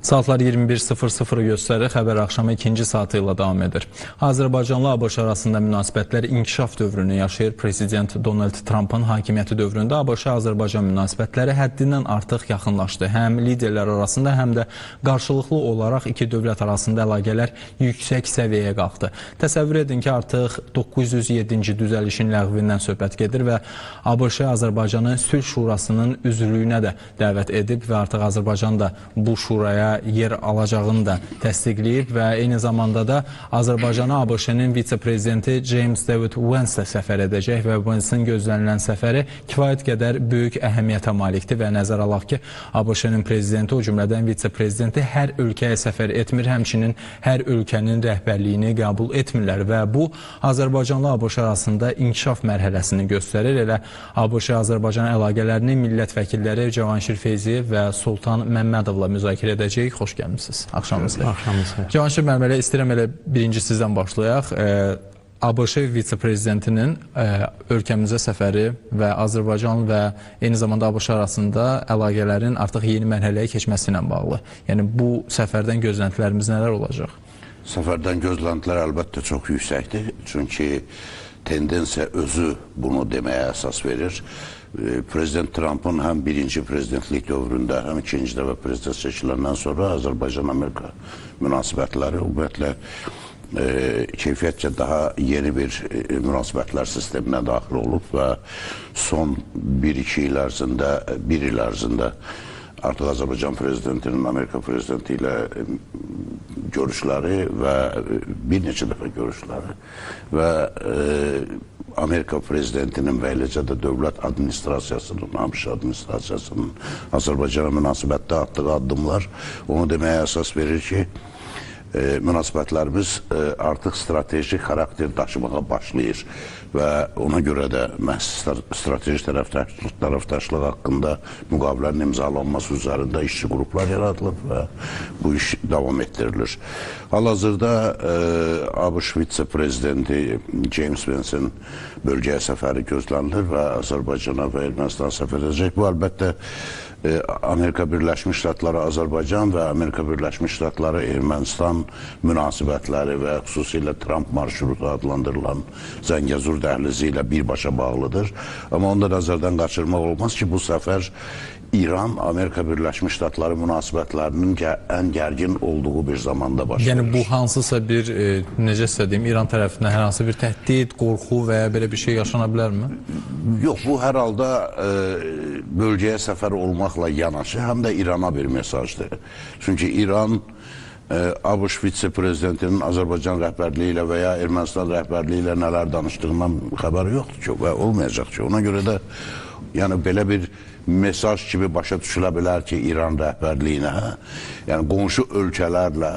Saatlar 21:00-ı göstərir. Xəbər axşamı ikinci saatı ilə davam edir. Azərbaycanla ABŞ arasında münasibətlər inkişaf dövrünü yaşayır. Prezident Donald Trumpın hakimiyyəti dövründə ABŞ-Azərbaycan münasibətləri həddindən artıq yaxınlaşdı. Həm liderlər arasında, həm də qarşılıqlı olaraq iki dövlət arasında əlaqələr yüksək səviyyəyə qalxdı. Təsəvvür edin ki, artıq 907-ci düzəlişin ləğvindən söhbət gedir və ABŞ Azərbaycanı Sülh Şurasının üzvlüyünə də dəvət edib və artıq Azərbaycan da bu şuraya yer alacağını da təsdiqləyib və eyni zamanda da Azərbaycana ABŞ-nin vitse-prezidenti James David Vance də səfər edəcək və Vance'ın gözlənilən səfəri kifayət qədər böyük əhəmiyyətə malikdir və nəzərə alaq ki, ABŞ-nin prezidenti, o cümlədən vitse-prezidenti hər ölkəyə səfər etmir, həmçinin hər ölkənin rəhbərliyini qəbul etmirlər və bu Azərbaycanla ABŞ arasında inkişaf mərhələsini göstərir. Elə ABŞ-Azərbaycan əlaqələrini millət vəkilləri Cavanşir Feyziyev və Sultan Məmmədovla müzakirə edəcəyik. Xoş gəlmisiniz. Axşamınız xeyir. Axşamınız xeyir. Cavanşir müəllim, elə istəyirəm elə birinci sizdən başlayaq. ABŞ vitse-prezidentinin ölkəmizə səfəri və Azərbaycan və eyni zamanda ABŞ arasında əlaqələrin artıq yeni mərhələyə keçməsi ilə bağlı. Yəni bu səfərdən gözləntilərimiz nələr olacaq? Səfərdən gözləntilər əlbəttə çox yüksəkdir. Çünki tendensiya özü bunu deməyə əsas verir. Prezident Trumpın həm birinci prezidentlik dövründə, həm ikinci dəfə prezident seçiləndən sonra Azərbaycan-Amerika münasibətləri ümumiyyətlə keyfiyyətcə daha yeni bir münasibətlər sisteminə daxil olub və son 1-2 il ərzində, bir il ərzində artıq Azərbaycan prezidentinin Amerika prezidenti ilə görüşləri və bir neçə dəfə görüşləri və Amerika prezidentinin və eləcə də dövlət administrasiyasının, ABŞ administrasiyasının Azərbaycana münasibətdə atdığı addımlar onu deməyə əsas verir ki, münasibətlərimiz artıq strateji xarakter daşımağa başlayır və ona görə də məhz strateji tərəfdaşlıq haqqında müqavilənin imzalanması üzərində işçi qruplar yaradılıb və bu iş davam etdirilir. Hal-hazırda ABŞ vitse-prezidenti James Vance'in bölgəyə səfəri gözlənilir və Azərbaycana və Ermənistana səfər edəcək. Bu əlbəttə Amerika Birləşmiş Ştatları Azərbaycan və Amerika Birləşmiş Ştatları Ermənistan münasibətləri və xüsusilə Trump marşrutu adlandırılan Zəngəzur dəhlizi ilə birbaşa bağlıdır. Amma onu da nəzərdən qaçırmaq olmaz ki, bu səfər İran Amerika Birləşmiş Ştatları münasibətlərinin ən gərgin olduğu bir zamanda baş verir. Yəni bu hansısa bir, necə sizə deyim, İran tərəfindən hər hansı bir təhdid, qorxu və ya belə bir şey yaşana bilərmi? Yox, bu hər halda bölgəyə səfər olmaqla yanaşı həm də İrana bir mesajdır. Çünki İran ABŞ vitse-prezidentinin Azərbaycan rəhbərliyi ilə və ya Ermənistan rəhbərliyi ilə nələr danışdığından xəbəri yoxdur ki, və olmayacaq ki. Ona görə də yəni belə bir mesaj kimi başa düşülə bilər ki, İran rəhbərliyinə, yəni qonşu ölkələrlə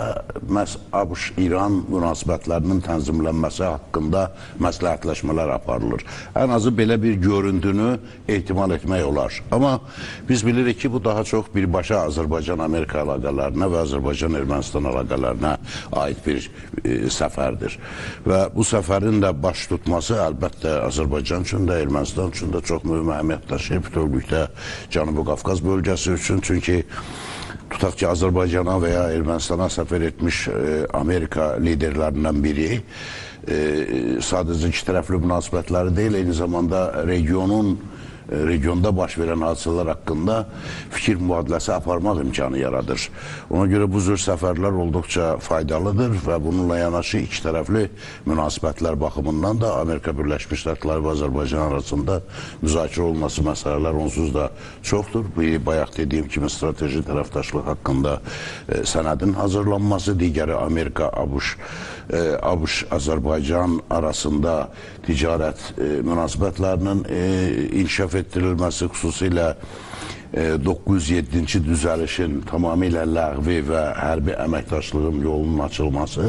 məhz ABŞ-İran münasibətlərinin tənzimlənməsi haqqında məsləhətləşmələr aparılır. Ən azı belə bir görüntünü ehtimal etmək olar. Amma biz bilirik ki, bu daha çox birbaşa Azərbaycan-Amerika əlaqələrinə və Azərbaycan-Ermənistan əlaqələrinə aid bir səfərdir. Və bu səfərin də baş tutması əlbəttə Azərbaycan üçün də, Ermənistan üçün də çox mühüm əhəmiyyət daşıyır, bütövlükdə Cənubi Qafqaz bölgəsi üçün, çünki tutaq ki, Azərbaycana və ya Ermənistana səfər etmiş Amerika liderlərindən biri sadəcə iki tərəfli münasibətləri deyil, eyni zamanda regionda baş verən hadisələr haqqında fikir mübadiləsi aparmaq imkanı yaradır. Ona görə bu cür səfərlər olduqca faydalıdır və bununla yanaşı iki tərəfli münasibətlər baxımından da Amerika Birləşmiş Ştatları və Azərbaycan arasında müzakirə olunması məsələlər onsuz da çoxdur. Biri, bayaq dediyim kimi, strateji tərəfdaşlıq haqqında sənədin hazırlanması, digəri Amerika, ABŞ, Azərbaycan arasında ticarət münasibətlərinin inkişaf etdirilməsi, xüsusilə 907-ci düzəlişin tamamilə ləğvi və hərbi əməkdaşlığın yolunun açılması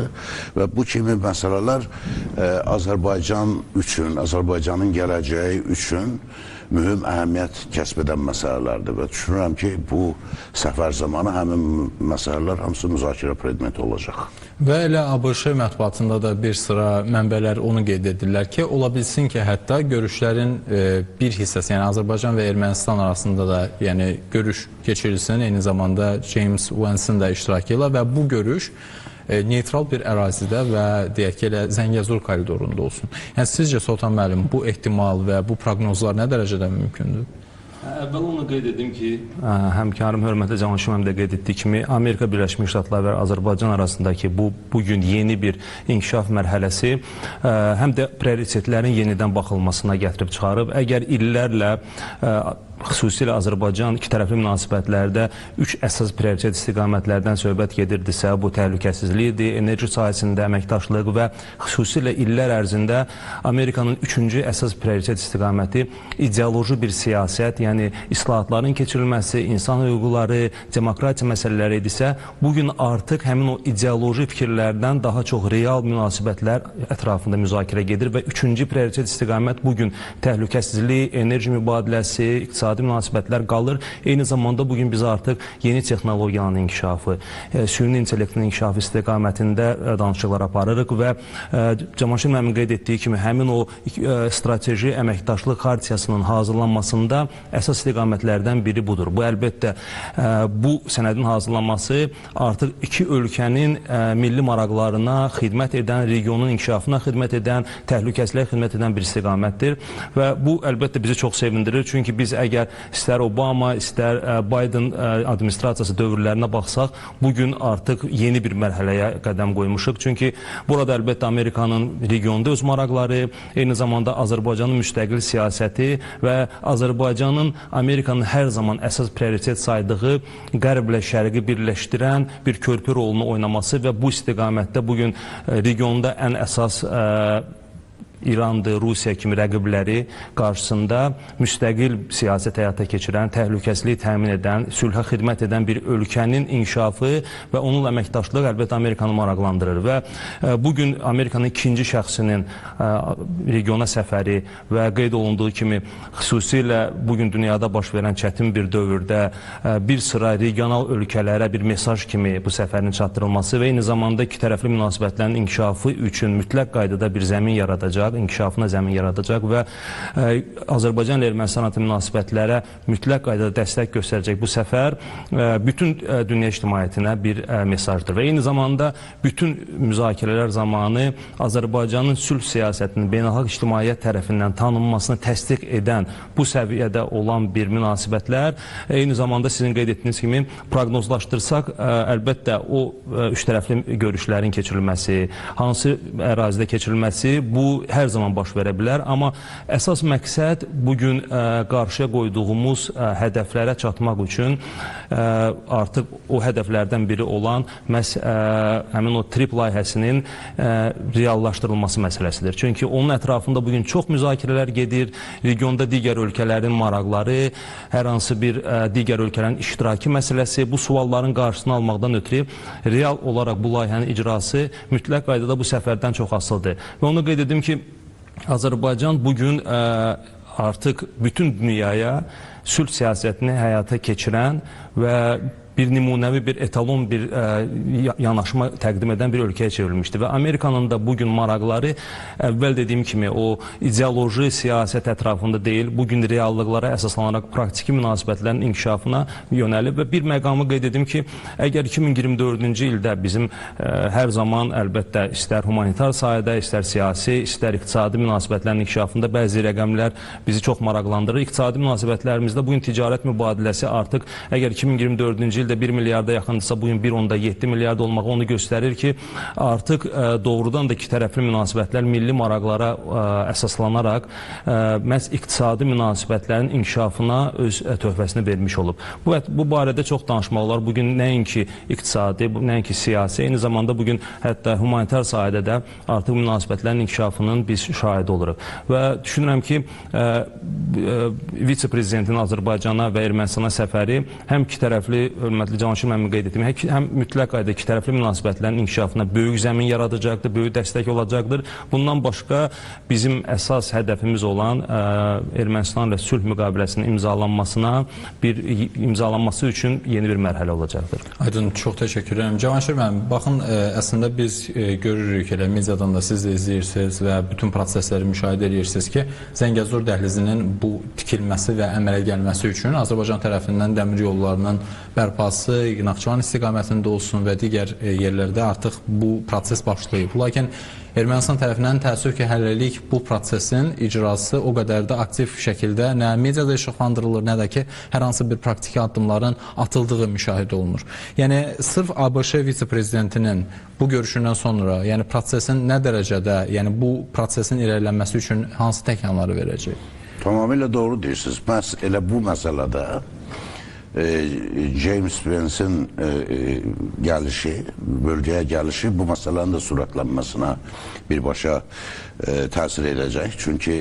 və bu kimi məsələlər Azərbaycan üçün, Azərbaycanın gələcəyi üçün mühüm əhəmiyyət kəsb edən məsələlərdir və düşünürəm ki, bu səfər zamanı həmin məsələlər hamısı müzakirə predmeti olacaq. Və elə ABŞ mətbuatında da bir sıra mənbələr onu qeyd edirlər ki, ola bilsin ki, hətta görüşlərin bir hissəsi, yəni Azərbaycan və Ermənistan arasında da yəni görüş keçirilsin, eyni zamanda James Vance'in də iştirakı ilə və bu görüş neytral bir ərazidə və deyək ki, elə Zəngəzur koridorunda olsun. Yəni sizcə Soltan müəllim, bu ehtimal və bu proqnozlar nə dərəcədə mümkündür? Əvvəl onu qeyd edim ki, həmkarım hörmətli Cavanşir müəllim də qeyd etdiyi kimi, Amerika Birləşmiş Ştatları və Azərbaycan arasındakı bu bugün yeni bir inkişaf mərhələsi həm də prioritetlərin yenidən baxılmasına gətirib çıxarıb. Əgər illərlə xüsusilə Azərbaycan iki tərəfli münasibətlərdə üç əsas prioritet istiqamətlərdən söhbət gedirdisə, bu təhlükəsizlikdir, enerji sahəsində əməkdaşlıq və xüsusilə illər ərzində Amerikanın üçüncü əsas prioritet istiqaməti ideoloji bir siyasət, yəni islahatların keçirilməsi, insan hüquqları, demokratiya məsələləri idisə, bugün artıq həmin o ideoloji fikirlərdən daha çox real münasibətlər ətrafında müzakirə gedir və üçüncü prioritet istiqamət bugün təhlükəsizlik, enerji mübadiləsi, iqtisadi münasibətlər qalır. Eyni zamanda bugün biz artıq yeni texnologiyanın inkişafı, süni intellektinin inkişafı istiqamətində danışıqlar aparırıq və Cavanşir müəllimin qeyd etdiyi kimi həmin o strateji əməkdaşlıq xartiyasının hazırlanmasında əsas istiqamətlərdən biri budur. Bu əlbəttə bu sənədin hazırlanması artıq iki ölkənin milli maraqlarına xidmət edən, regionun inkişafına xidmət edən, təhlükəsizliyə xidmət edən bir istiqamətdir və bu əlbəttə bizi çox sevindirir. Çünki biz əgər istər Obama, istər Biden administrasiyası dövrlərinə baxsaq, bugün artıq yeni bir mərhələyə qədəm qoymuşuq. Çünki burada əlbəttə Amerikanın regionda öz maraqları, eyni zamanda Azərbaycanın müstəqil siyasəti və Azərbaycanın Amerikanın hər zaman əsas prioritet saydığı Qərblə Şərqi birləşdirən bir körpü rolunu oynaması və bu istiqamətdə bugün regionda ən əsas İrandır, Rusiya kimi rəqibləri qarşısında müstəqil siyasət həyata keçirən, təhlükəsizliyi təmin edən, sülhə xidmət edən bir ölkənin inkişafı və onunla əməkdaşlıq əlbəttə Amerikanı maraqlandırır və bugün Amerikanın ikinci şəxsinin regiona səfəri və qeyd olunduğu kimi xüsusilə bugün dünyada baş verən çətin bir dövrdə bir sıra regional ölkələrə bir mesaj kimi bu səfərin çatdırılması və eyni zamanda iki tərəfli münasibətlərin inkişafı üçün mütləq qaydada bir zəmin yaradacaq, inkişafına zəmin yaradacaq və Azərbaycan ilə Ermənistan arası münasibətlərə mütləq qaydada dəstək göstərəcək bu səfər bütün dünya ictimaiyyətinə bir mesajdır və eyni zamanda bütün müzakirələr zamanı Azərbaycanın sülh siyasətinin beynəlxalq ictimaiyyət tərəfindən tanınmasını təsdiq edən bu səviyyədə olan bir münasibətlər eyni zamanda sizin qeyd etdiyiniz kimi proqnozlaşdırsaq əlbəttə o üç tərəfli görüşlərin keçirilməsi, hansı ərazidə keçirilməsi bu hər zaman baş verə bilər, amma əsas məqsəd bugün qarşıya qoyduğumuz hədəflərə çatmaq üçün artıq o hədəflərdən biri olan məhz həmin o TRIPP layihəsinin reallaşdırılması məsələsidir. Çünki onun ətrafında bugün çox müzakirələr gedir, regionda digər ölkələrin maraqları, hər hansı bir digər ölkələrin iştirakı məsələsi, bu sualların qarşısını almaqdan ötürü real olaraq bu layihənin icrası mütləq qaydada bu səfərdən çox asılıdır. Və onu qeyd edim ki, Azərbaycan bugün artıq bütün dünyaya sülh siyasətini həyata keçirən və bir nümunəvi, bir etalon bir yanaşma təqdim edən bir ölkəyə çevrilmişdi və Amerikanın da bugün maraqları əvvəl dediyim kimi o ideoloji siyasət ətrafında deyil, bugün reallıqlara əsaslanaraq praktiki münasibətlərin inkişafına yönəlib və bir məqamı qeyd edim ki, əgər 2024-cü ildə bizim hər zaman əlbəttə istər humanitar sahədə, istər siyasi, istər iqtisadi münasibətlərin inkişafında bəzi rəqəmlər bizi çox maraqlandırır. İqtisadi münasibətlərimizdə bugün ticarət mübadiləsi artıq əgər 2024-cü ildə 1 milyarda yaxındırsa, bugün 1,7 milyard olmağı onu göstərir ki, artıq doğrudan da iki tərəfli münasibətlər milli maraqlara əsaslanaraq məhz iqtisadi münasibətlərin inkişafına öz töhfəsini vermiş olub. Bu barədə çox danışmaq olar. Bugün nəinki iqtisadi, nəinki siyasi, eyni zamanda bugün hətta humanitar sahədə də artıq münasibətlərin inkişafının biz şahidi oluruq. Və düşünürəm ki, vitse-prezidentin Azərbaycana və Ermənistana səfəri həm iki tərəfli hörmətli Cavanşir müəllimin qeyd etdiyim, həm mütləq qayda iki tərəfli münasibətlərin inkişafına böyük zəmin yaradacaqdır, böyük dəstək olacaqdır. Bundan başqa bizim əsas hədəfimiz olan Ermənistanla sülh müqaviləsinin imzalanması üçün yeni bir mərhələ olacaqdır. Aydın, çox təşəkkür edirəm. Cavanşir müəllim, baxın, əslində biz görürük, elə mediadan da siz də izləyirsiniz və bütün prosesləri müşahidə edirsiniz ki, Zəngəzur dəhlizinin bu tikilməsi və əmələ gəlməsi üçün Azərbaycan tərəfindən dəmir yollarının bərpası Naxçıvan istiqamətində olsun və digər yerlərdə artıq bu proses başlayıb. Lakin Ermənistan tərəfindən təəssüf ki, hələlik bu prosesin icrası o qədər də aktiv şəkildə nə mediada işıqlandırılır, nə də ki, hər hansı bir praktiki addımların atıldığı müşahidə olunur. Yəni, sırf ABŞ vitse-prezidentinin bu görüşündən sonra, yəni prosesin nə dərəcədə, yəni bu prosesin irəlilənməsi üçün hansı təkanları verəcək? Tamamilə doğru deyirsiniz. Məhz elə bu məsələdə James Vance'in gəlişi, bölgəyə gəlişi bu məsələnin də sürətlənməsinə birbaşa təsir edəcək. Çünki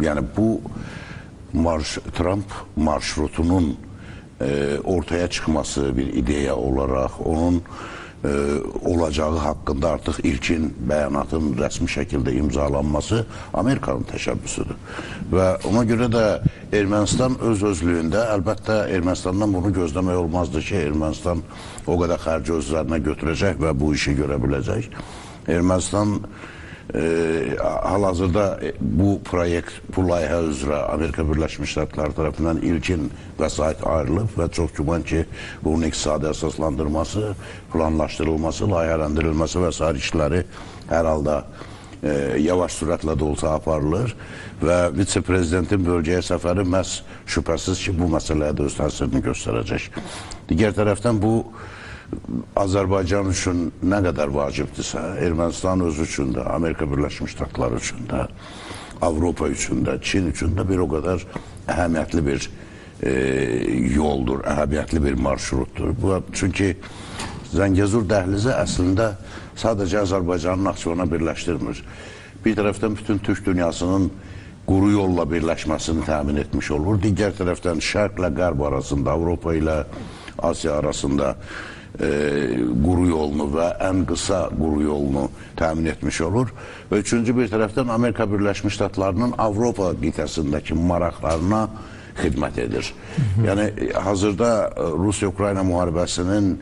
yəni bu Trump marşrutunun ortaya çıxması bir ideya olaraq, onun olacağı haqqında artıq ilkin bəyanatın rəsmi şəkildə imzalanması Amerikanın təşəbbüsüdür. Və ona görə də Ermənistan öz-özlüyündə, əlbəttə Ermənistandan bunu gözləmək olmazdı ki, Ermənistan o qədər xərci öz üzərinə götürəcək və bu işi görə biləcək. Ermənistan hal-hazırda bu proyekt, bu layihə üzrə Amerika Birləşmiş Ştatları tərəfindən ilkin vəsait ayrılıb və çox güman ki, bunun iqtisadi əsaslandırması, planlaşdırılması, layihələndirilməsi və sair işləri hər halda yavaş sürətlə də olsa aparılır və vitse-prezidentin bölgəyə səfəri məhz şübhəsiz ki, bu məsələyə də öz təsirini göstərəcək. Digər tərəfdən bu Azərbaycan üçün nə qədər vacibdirsə, Ermənistan özü üçün də, Amerika Birləşmiş Ştatları üçün də, Avropa üçün də, Çin üçün də bir o qədər əhəmiyyətli bir yoldur, əhəmiyyətli bir marşrutdur. Çünki Zəngəzur dəhlizi əslində sadəcə Azərbaycanı Naxçıvana birləşdirmir. Bir tərəfdən bütün Türk dünyasının quru yolla birləşməsini təmin etmiş olur. Digər tərəfdən Şərqlə Qərb arasında, Avropa ilə Asiya arasında quru yolunu və ən qısa quru yolunu təmin etmiş olur. Və üçüncü bir tərəfdən Amerika Birləşmiş Ştatlarının Avropa qitəsindəki maraqlarına xidmət edir. Yəni, hazırda Rusiya-Ukrayna müharibəsinin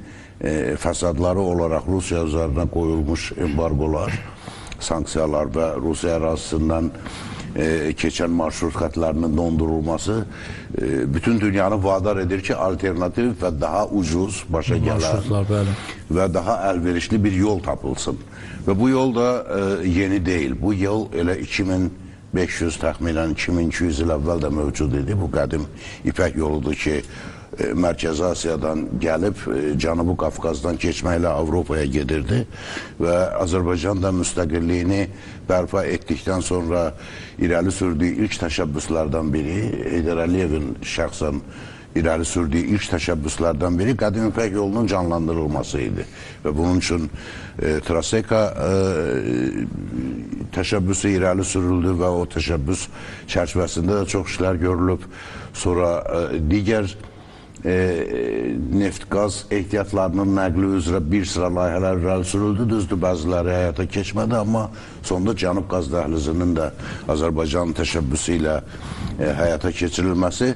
fəsadları olaraq Rusiya üzərinə qoyulmuş embargolar, sanksiyalar və Rusiya ərazisindən keçən marşrut xətlərinin dondurulması bütün dünyanı vadar edir ki, alternativ və daha ucuz başa gələn və daha əlverişli bir yol tapılsın. Və bu yol da yeni deyil. Bu yol elə 2500, təxminən 2200 il əvvəl də mövcud idi. Bu qədim İpək yoludur ki, Mərkəzi Asiyadan gəlib Cənubi Qafqazdan keçməklə Avropaya gedirdi və Azərbaycan da müstəqilliyini bərpa etdikdən sonra irəli sürdüyü ilk təşəbbüslərdən biri, Heydər Əliyevin şəxsən irəli sürdüyü ilk təşəbbüslərdən biri qədim İpək yolunun canlandırılması idi. Və bunun üçün Traseka təşəbbüsü irəli sürüldü və o təşəbbüs çərçivəsində də çox işlər görülüb. Sonra digər neft-qaz ehtiyatlarının nəqli üzrə bir sıra layihələr irəli sürüldü. Düzdür, bəziləri həyata keçmədi, amma sonda Cənub Qaz Dəhlizinin də Azərbaycanın təşəbbüsü ilə həyata keçirilməsi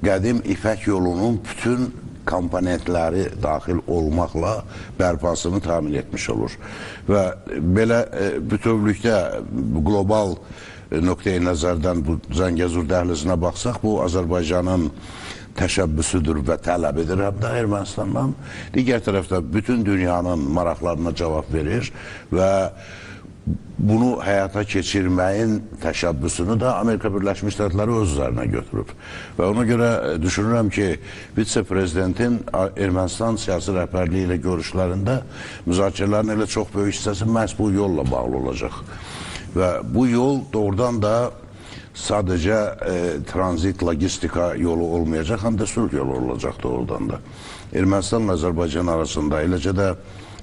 qədim İpək yolunun bütün komponentləri daxil olmaqla bərpasını təmin etmiş olur. Və belə bütövlükdə qlobal nöqteyi nəzərdən bu Zəngəzur dəhlizinə baxsaq, bu Azərbaycanın təşəbbüsüdür və tələbidir həm də Ermənistandan. Digər tərəfdə bütün dünyanın maraqlarına cavab verir və bunu həyata keçirməyin təşəbbüsünü də Amerika Birləşmiş Ştatları öz üzərinə götürüb. Və ona görə düşünürəm ki, vitse-prezidentin Ermənistan siyasi rəhbərliyi ilə görüşlərində müzakirələrin elə çox böyük hissəsi məhz bu yolla bağlı olacaq. Və bu yol doğrudan da sadəcə tranzit, logistika yolu olmayacaq, həm də sülh yolu olacaq doğrudan da. Ermənistanla Azərbaycan arasında, eləcə də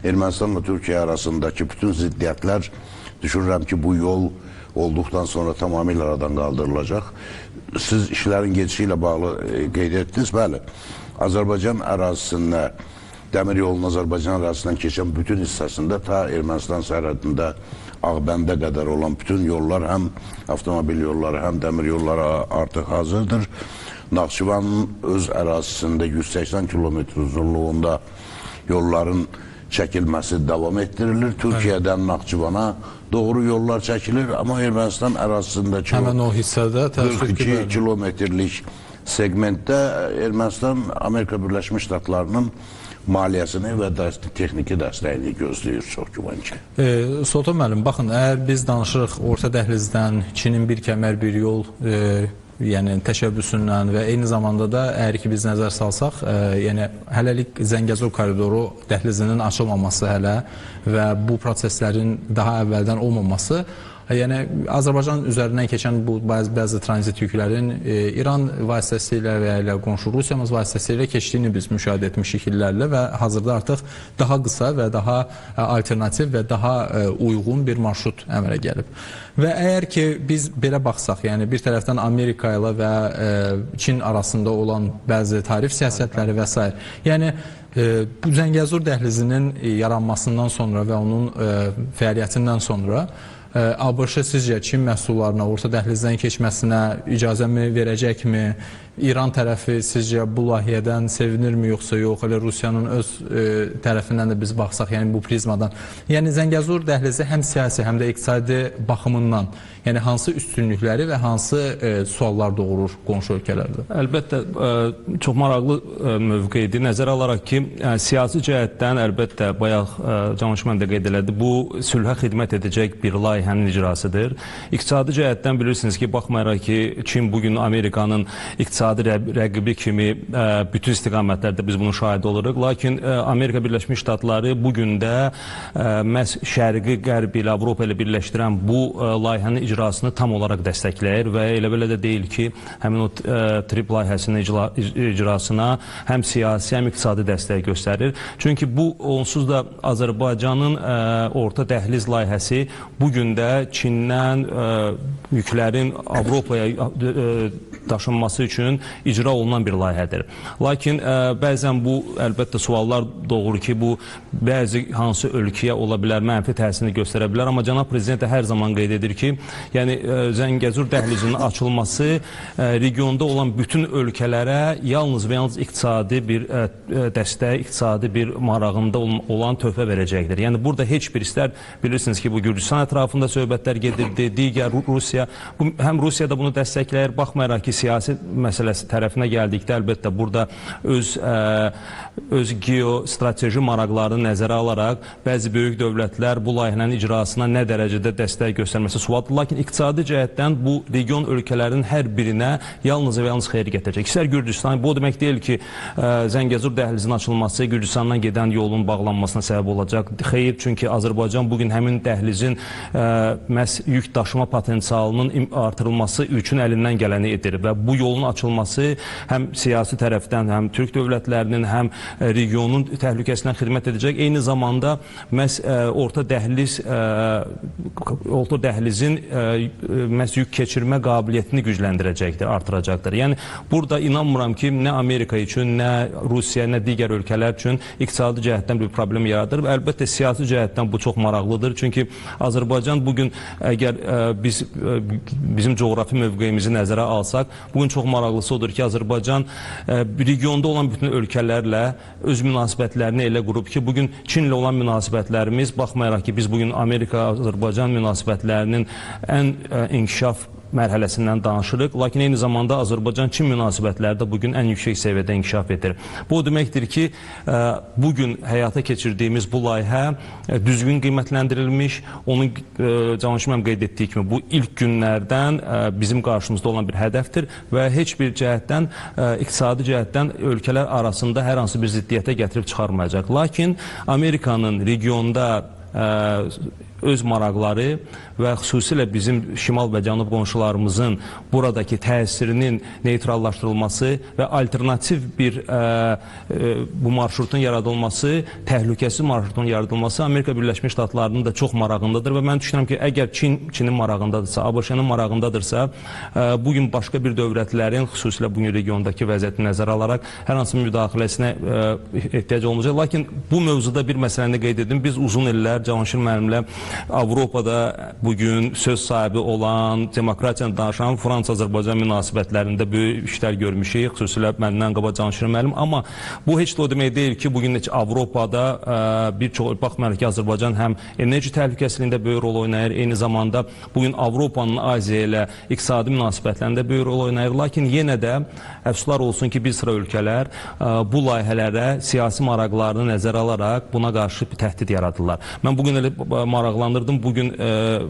Ermənistanla Türkiyə arasındakı bütün ziddiyyətlər düşünürəm ki, bu yol olduqdan sonra tamamilə aradan qaldırılacaq. Siz işlərin gedişi ilə bağlı qeyd etdiniz, bəli. Azərbaycan ərazisində, dəmir yolunun Azərbaycan ərazisindən keçən bütün hissəsində ta Ermənistan sərhədində Ağbəndə qədər olan bütün yollar, həm avtomobil yolları, həm dəmir yolları artıq hazırdır. Naxçıvanın öz ərazisində 180 kilometr uzunluğunda yolların çəkilməsi davam etdirilir. Türkiyədən Naxçıvana doğru yollar çəkilir, amma Ermənistan ərazisindəki həmən o hissədə 42 kilometrlik segmentdə Ermənistan Amerika Birləşmiş Ştatlarının maliyyəsini və texniki dəstəyini gözləyir, çox güman ki. Sultan müəllim, baxın, əgər biz danışırıq orta dəhlizdən, Çinin bir kəmər, bir yol yəni təşəbbüsündən və eyni zamanda da əgər ki biz nəzər salsaq, yəni hələlik Zəngəzur koridoru dəhlizinin açılmaması hələ və bu proseslərin daha əvvəldən olmaması, yəni Azərbaycan üzərindən keçən bu bəzi tranzit yüklərin İran vasitəsilə və ya elə qonşu Rusiyamız vasitəsilə keçdiyini biz müşahidə etmişik illərlə və hazırda artıq daha qısa və daha alternativ və daha uyğun bir marşrut əmələ gəlib. Və əgər ki biz belə baxsaq, yəni bir tərəfdən Amerika ilə və Çin arasında olan bəzi tarif siyasətləri və s. Yəni bu Zəngəzur dəhlizinin yaranmasından sonra və onun fəaliyyətindən sonra ABŞ sizcə Çin məhsullarına orta dəhlizdən keçməsinə icazəmi verəcəkmi? İran tərəfi sizcə bu layihədən sevinirmi yoxsa yox? Elə Rusiyanın öz tərəfindən də biz baxsaq, yəni bu prizmadan. Yəni Zəngəzur dəhlizi həm siyasi, həm də iqtisadi baxımından, yəni hansı üstünlükləri və hansı suallar doğurur qonşu ölkələrdə? Əlbəttə, çox maraqlı mövqedir. Nəzərə alaraq ki, siyasi cəhətdən əlbəttə, bayaq Cavanşir müəllim də qeyd elədi, bu sülhə xidmət edəcək bir layihənin icrasıdır. İqtisadi cəhətdən bilirsiniz ki, baxmayaraq ki, Çin bugün Amerikanın iqtisadi rəqibi kimi bütün istiqamətlərdə biz bunun şahidi oluruq. Lakin Amerika Birləşmiş Ştatları bugün də məhz Şərqi, Qərb ilə Avropa ilə birləşdirən bu layihənin icrasını tam olaraq dəstəkləyir və elə belə də deyil ki, həmin o TRIP layihəsinin icrasına həm siyasi, həm iqtisadi dəstək göstərir. Çünki bu onsuz da Azərbaycanın orta dəhliz layihəsi bugün də Çindən yüklərin Avropaya daşınması üçün icra olunan bir layihədir. Lakin bəzən bu əlbəttə suallar doğur ki, bu bəzi hansı ölkəyə ola bilər, mənfi təsirini göstərə bilər, amma cənab prezident də hər zaman qeyd edir ki, yəni Zəngəzur dəhlizinin açılması regionda olan bütün ölkələrə yalnız və yalnız iqtisadi bir dəstək, iqtisadi bir marağında olan töhfə verəcəkdir. Yəni burada heç bir istər bilirsiniz ki, bu Gürcüstan ətrafında söhbətlər gedirdi, digər Rusiya, bu, həm Rusiya da bunu dəstəkləyir, baxmayaraq ki, siyasi məsələsi tərəfinə gəldikdə əlbəttə burada öz geostrateji maraqlarını nəzərə alaraq bəzi böyük dövlətlər bu layihənin icrasına nə dərəcədə dəstək göstərməsi sualdır. Lakin iqtisadi cəhətdən bu region ölkələrinin hər birinə yalnız və yalnız xeyir gətirəcək. İstər Gürcüstan, bu o demək deyil ki, Zəngəzur dəhlizinin açılması Gürcüstandan gedən yolun bağlanmasına səbəb olacaq. Xeyir, çünki Azərbaycan bugün həmin dəhlizin məhz yük daşıma potensialının artırılması üçün əlindən gələni edir və bu yolun açılması həm siyasi tərəfdən, həm türk dövlətlərinin, həm regionun təhlükəsinə xidmət edəcək. Eyni zamanda məhz orta dəhlizin məhz yük keçirmə qabiliyyətini gücləndirəcəkdir, artıracaqdır. Yəni burada inanmıram ki, nə Amerika üçün, nə Rusiya, nə digər ölkələr üçün iqtisadi cəhətdən bir problem yaradır. Əlbəttə siyasi cəhətdən bu çox maraqlıdır. Çünki Azərbaycan bugün əgər biz bizim coğrafi mövqeyimizi nəzərə alsaq, bugün çox maraqlısı odur ki, Azərbaycan regionda olan bütün ölkələrlə öz münasibətlərini elə qurub ki, bugün Çinlə olan münasibətlərimiz, baxmayaraq ki, biz bugün Amerika-Azərbaycan münasibətlərinin ən inkişaf mərhələsindən danışırıq. Lakin eyni zamanda Azərbaycan-Çin münasibətləri də bugün ən yüksək səviyyədə inkişaf edir. Bu o deməkdir ki, bugün həyata keçirdiyimiz bu layihə düzgün qiymətləndirilmiş, onun Cavanşir müəllim qeyd etdiyi kimi bu ilk günlərdən bizim qarşımızda olan bir hədəfdir və heç bir cəhətdən, iqtisadi cəhətdən ölkələr arasında hər hansı bir ziddiyyətə gətirib çıxarmayacaq. Lakin Amerikanın regionda öz maraqları və xüsusilə bizim şimal və cənub qonşularımızın buradakı təsirinin neytrallaşdırılması və alternativ bir bu marşrutun yaradılması, təhlükəsiz marşrutun yaradılması Amerika Birləşmiş Ştatlarının da çox marağındadır və mən düşünürəm ki, əgər Çinin marağındadırsa, ABŞ-nın marağındadırsa, bugün başqa bir dövlətlərin, xüsusilə bugün regiondakı vəziyyəti nəzərə alaraq hər hansı müdaxiləsinə ehtiyac olmayacaq. Lakin bu mövzuda bir məsələni qeyd edim. Biz uzun illər Cavanşir müəllimlə Avropada bugün söz sahibi olan, demokratiyanı danışan Fransa-Azərbaycan münasibətlərində böyük işlər görmüşük, xüsusilə məndən qabaq Cavanşir müəllim. Amma bu heç də o demək deyil ki, bugün heç Avropada bir çox, baxmayaraq ki, Azərbaycan həm enerji təhlükəsizliyində böyük rol oynayır, eyni zamanda bugün Avropanın Aziya ilə iqtisadi münasibətlərində böyük rol oynayır. Lakin yenə də əfsuslar olsun ki, bir sıra ölkələr bu layihələrə siyasi maraqlarını nəzərə alaraq buna qarşı bir təhdid yaradırlar. Mən bugün elə maraqlandırdım. Bugün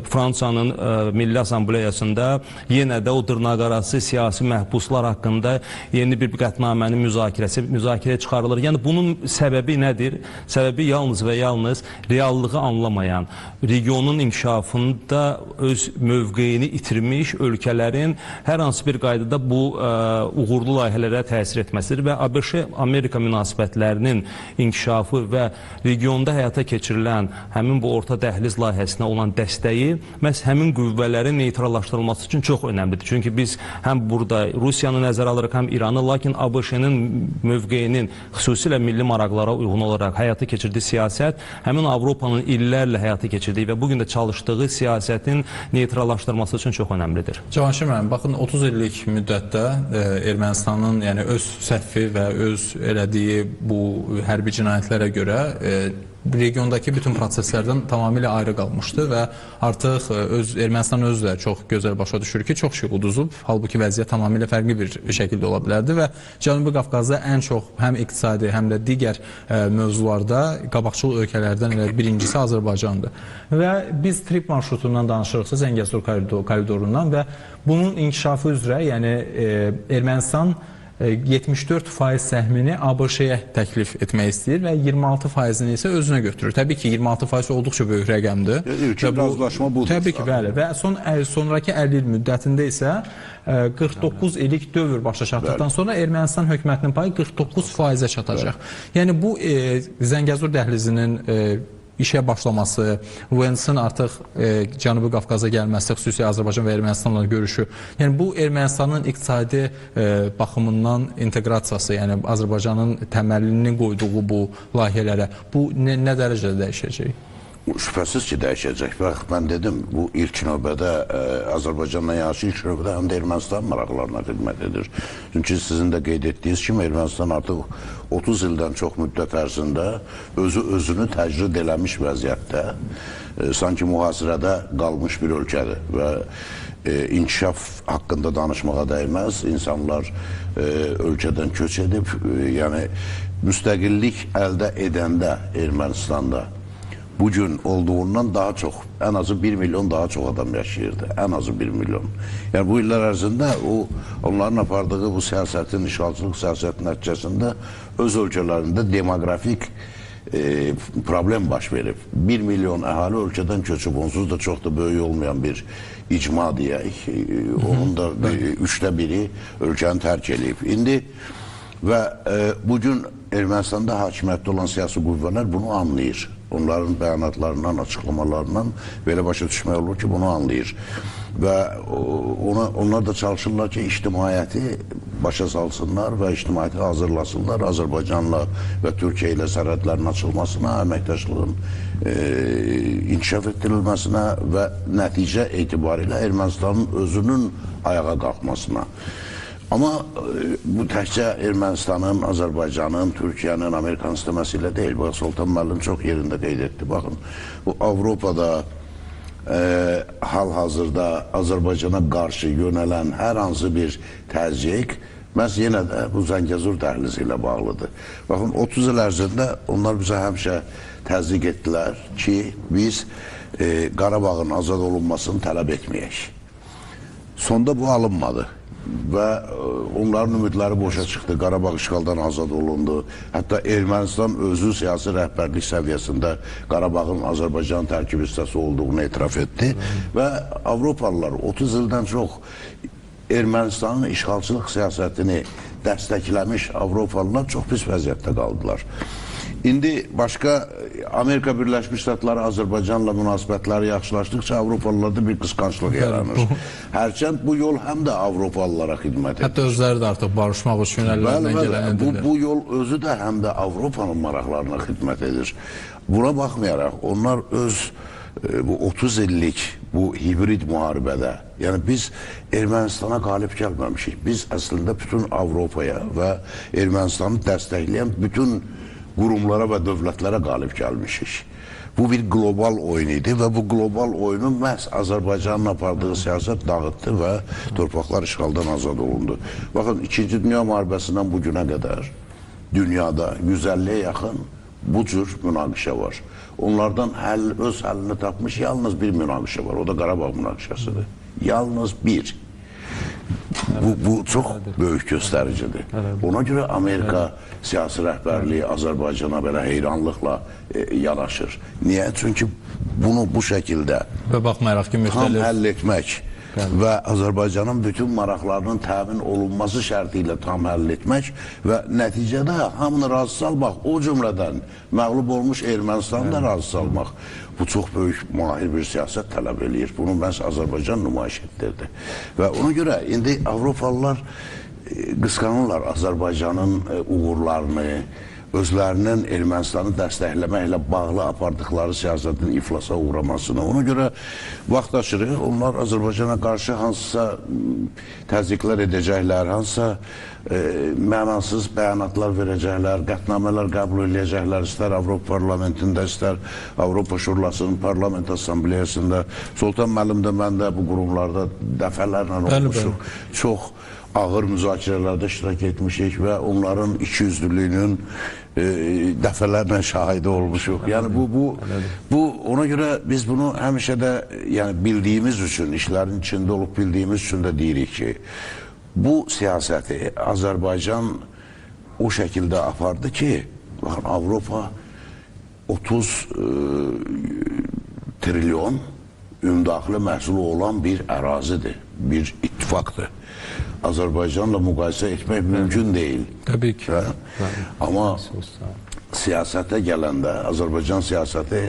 Fransanın Milli Assambleyasında yenə də o dırnaqarası siyasi məhbuslar haqqında yeni bir qətnamənin müzakirəyə çıxarılır. Yəni bunun səbəbi nədir? Səbəbi yalnız və yalnız reallığı anlamayan, regionun inkişafında öz mövqeyini itirmiş ölkələrin hər hansı bir qaydada bu uğurlu layihələrə təsir etməsidir və ABŞ-Amerika münasibətlərinin inkişafı və regionda həyata keçirilən həmin bu orta dəhliz layihəsinə olan dəstəyi məhz həmin qüvvələrin neytrallaşdırılması üçün çox önəmlidir. Çünki biz həm burada Rusiyanı nəzərə alırıq, həm İranı, lakin ABŞ-nin mövqeyinin xüsusilə milli maraqlara uyğun olaraq həyata keçirdiyi siyasət həmin Avropanın illərlə həyata keçirdiyi və bugün də çalışdığı siyasətin neytrallaşdırılması üçün çox önəmlidir. Cavanşir müəllim, baxın 30 illik müddətdə Ermənistanın, yəni öz səhvi və öz elədiyi bu hərbi cinayətlərə görə regiondakı bütün proseslərdən tamamilə ayrı qalmışdı və artıq Ermənistan özü də çox gözəl başa düşür ki, çox şey uduzub, halbuki vəziyyət tamamilə fərqli bir şəkildə ola bilərdi və Cənubi Qafqazda ən çox həm iqtisadi, həm də digər mövzularda qabaqcıl ölkələrdən elə birincisi Azərbaycandır. Və biz trip marşrutundan danışırıqsa, Zəngəzur koridorundan və bunun inkişafı üzrə, yəni Ermənistan 74% səhmini ABŞ-yə təklif etmək istəyir və 26%-ni isə özünə götürür. Təbii ki, 26% olduqca böyük rəqəmdir. İlkin razılaşma budur. Təbii ki, bəli. Və sonraki 50 il müddətində isə 49 illik dövr başa çatdıqdan sonra Ermənistan hökumətinin payı 49%-ə çatacaq. Yəni bu Zəngəzur dəhlizinin işə başlaması, Vance-in artıq Cənubi Qafqaza gəlməsi, xüsusi Azərbaycan və Ermənistanla görüşü. Yəni bu Ermənistanın iqtisadi baxımından inteqrasiyası, yəni Azərbaycanın təməlini qoyduğu bu layihələrə, bu nə dərəcədə dəyişəcək? Şübhəsiz ki, dəyişəcək. Bax, mən dedim, bu ilk növbədə Azərbaycanla yanaşı ilk növbədə həm də Ermənistan maraqlarına xidmət edir. Çünki sizin də qeyd etdiyiniz kimi Ermənistan artıq 30 ildən çox müddət ərzində özü özünü təcrid eləmiş vəziyyətdə, sanki mühasirədə qalmış bir ölkədir və inkişaf haqqında danışmağa dəyməz. İnsanlar ölkədən köç edib, yəni müstəqillik əldə edəndə Ermənistanda bugün olduğundan daha çox, ən azı 1 milyon daha çox adam yaşayırdı. Ən azı 1 milyon. Yəni bu illər ərzində onların apardığı bu siyasətin, işğalçılıq siyasətinin nəticəsində öz ölkələrində demoqrafik problem baş verib. 1 milyon əhali ölkədən köçüb, onsuz da çox da böyük olmayan bir icma deyək. Onun da 3də 1-i ölkəni tərk eləyib. İndi və bugün Ermənistanda hakimiyyətdə olan siyasi qüvvələr bunu anlayır. Onların bəyanatlarından, açıqlamalarından belə başa düşmək olur ki, bunu anlayır. Və onlar da çalışırlar ki, ictimaiyyəti başa salsınlar və ictimaiyyəti hazırlasınlar Azərbaycanla və Türkiyə ilə sərhədlərin açılmasına, əməkdaşlığın inkişaf etdirilməsinə və nəticə etibarilə Ermənistanın özünün ayağa qalxmasına. Amma bu təkcə Ermənistanın, Azərbaycanın, Türkiyənin, Amerikanın istəməsi ilə deyil. Bax, Soltan müəllim çox yerində qeyd etdi. Baxın, bu Avropada hal-hazırda Azərbaycana qarşı yönələn hər hansı bir təzyiq məhz yenə də bu Zəngəzur dəhlizi ilə bağlıdır. Baxın, 30 il ərzində onlar bizə həmişə təzyiq etdilər ki, biz Qarabağın azad olunmasını tələb etməyək. Sonda bu alınmadı. Və onların ümidləri boşa çıxdı. Qarabağ işğaldan azad olundu. Hətta Ermənistan özü siyasi rəhbərlik səviyyəsində Qarabağın Azərbaycan tərkib hissəsi olduğunu etiraf etdi. Və Avropalılar 30 ildən çox Ermənistanın işğalçılıq siyasətini dəstəkləmiş Avropalılar çox pis vəziyyətdə qaldılar. İndi başqa Amerika Birləşmiş Ştatları Azərbaycanla münasibətləri yaxşılaşdıqca Avropalılarda bir qısqanclıq yaranır. Hərçənd bu yol həm də Avropalılara xidmət edir. Hətta özləri də artıq barışmaq üçün əllərindən gələn edirlər. Bu yol özü də həm də Avropanın maraqlarına xidmət edir. Buna baxmayaraq onlar öz bu 30 illik bu hibrid müharibədə, yəni biz Ermənistana qalib gəlməmişik. Biz əslində bütün Avropaya və Ermənistanı dəstəkləyən bütün qurumlara və dövlətlərə qalib gəlmişik. Bu bir qlobal oyun idi və bu qlobal oyunu məhz Azərbaycanın apardığı siyasət dağıtdı və torpaqlar işğaldan azad olundu. Baxın, İkinci Dünya Müharibəsindən bu günə qədər dünyada 150-yə yaxın bu cür münaqişə var. Onlardan öz həllini tapmış yalnız bir münaqişə var. O da Qarabağ münaqişəsidir. Yalnız bir. Bu çox böyük göstəricidir. Ona görə Amerika siyasi rəhbərliyi Azərbaycana belə heyranlıqla yanaşır. Niyə? Çünki bunu bu şəkildə və baxmayaraq ki, tam həll etmək və Azərbaycanın bütün maraqlarının təmin olunması şərti ilə tam həll etmək və nəticədə hamını razı salmaq, o cümlədən məğlub olmuş Ermənistanı da razı salmaq. Bu çox böyük, mahir bir siyasət tələb eləyir. Bunu məhz Azərbaycan nümayiş etdirdi. Və ona görə indi Avropalılar qısqanırlar Azərbaycanın uğurlarını, özlərinin Ermənistanı dəstəkləməklə bağlı apardıqları siyasətin iflasa uğramasını. Ona görə vaxt aşırı onlar Azərbaycana qarşı hansısa təzyiqlər edəcəklər, hansısa mənasız bəyanatlar verəcəklər, qətnamələr qəbul edəcəklər, istər Avropa Parlamentində, istər Avropa Şurasının Parlament Assambleyasında. Sultan müəllim də, mən də bu qurumlarda dəfələrlə olmuşuq. Çox ağır müzakirələrdə iştirak etmişik və onların ikiyüzlülüyünün dəfələrlə şahidi olmuşuq. Yəni bu ona görə biz bunu həmişə də, yəni bildiyimiz üçün, işlərin içində olub bildiyimiz üçün də deyirik ki, bu siyasəti Azərbaycan o şəkildə apardı ki, baxın, Avropa 30 trilyon ümumdaxili məhsulu olan bir ərazidir, bir ittifaqdır. Azərbaycanla müqayisə etmək mümkün deyil. Təbii ki. Amma siyasətə gələndə Azərbaycan siyasəti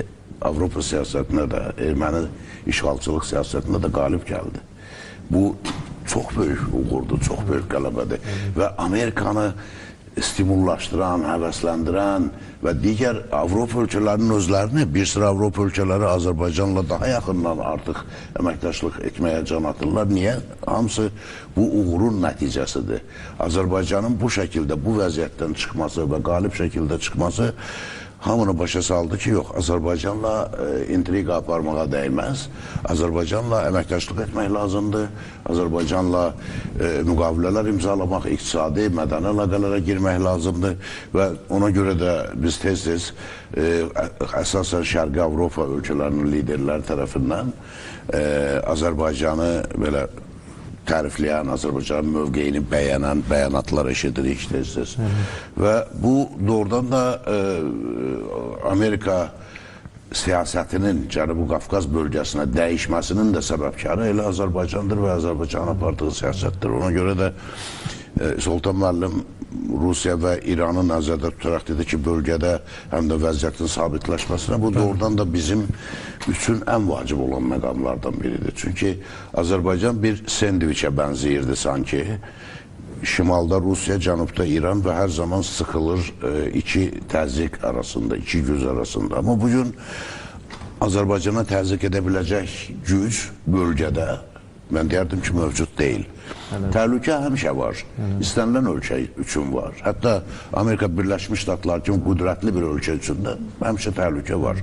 Avropa siyasətinə də, erməni işğalçılıq siyasətinə də qalib gəldi. Bu çox böyük uğurdur, çox böyük qələbədir. Və Amerikanı stimullaşdıran, həvəsləndirən və digər Avropa ölkələrinin özlərini, bir sıra Avropa ölkələri Azərbaycanla daha yaxından artıq əməkdaşlıq etməyə can atırlar. Niyə? Hamısı bu uğurun nəticəsidir. Azərbaycanın bu şəkildə, bu vəziyyətdən çıxması və qalib şəkildə çıxması hamını başa saldı ki, yox, Azərbaycanla intriqa aparmağa dəyməz, Azərbaycanla əməkdaşlıq etmək lazımdır, Azərbaycanla müqavilələr imzalamaq, iqtisadi, mədəni əlaqələrə girmək lazımdır və ona görə də biz tez-tez əsasən Şərqi Avropa ölkələrinin liderləri tərəfindən Azərbaycanı belə tərifləyən, Azərbaycanın mövqeyini bəyənən bəyanatlar eşidirik tez-tez. Və bu doğrudan da Amerika siyasətinin Cənubi Qafqaz bölgəsinə dəyişməsinin də səbəbkarı elə Azərbaycandır və Azərbaycanın apardığı siyasətdir. Ona görə də Sultan müəllim Rusiya və İranı nəzərdə tutaraq dedi ki, bölgədə həm də vəziyyətin sabitləşməsinə bu doğrudan da bizim üçün ən vacib olan məqamlardan biridir. Çünki Azərbaycan bir sendviçə bənzəyirdi sanki. Şimalda Rusiya, cənubda İran və hər zaman sıxılır iki təzyiq arasında, iki güc arasında. Amma bugün Azərbaycana təzyiq edə biləcək güc bölgədə, mən deyərdim ki, mövcud deyil. Təhlükə həmişə var. İstənilən ölkə üçün var. Hətta Amerika Birləşmiş Ştatları kimi qüdrətli bir ölkə üçün də həmişə təhlükə var.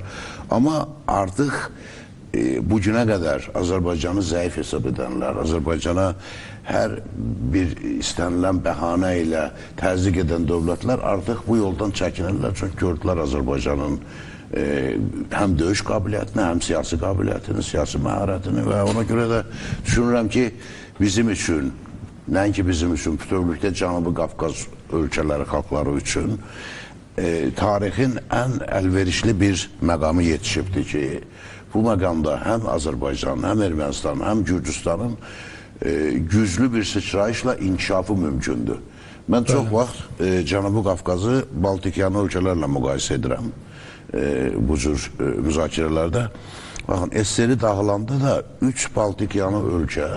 Amma artıq bugünə qədər Azərbaycanı zəif hesab edənlər, Azərbaycana hər bir istənilən bəhanə ilə təzyiq edən dövlətlər artıq bu yoldan çəkinirlər. Çünki gördülər Azərbaycanın həm döyüş qabiliyyətini, həm siyasi qabiliyyətini, siyasi məharətini və ona görə də düşünürəm ki, bizim üçün nəinki bizim üçün, bütövlükdə Cənubi Qafqaz ölkələri, xalqları üçün tarixin ən əlverişli bir məqamı yetişibdir ki, bu məqamda həm Azərbaycan, həm Ermənistan, həm Gürcüstanın güclü bir sıçrayışla inkişafı mümkündür. Mən çox vaxt Cənubi Qafqazı Baltikyanı ölkələrlə müqayisə edirəm bu cür müzakirələrdə. Baxın, SSR dağılanda da 3 Baltikyanı ölkə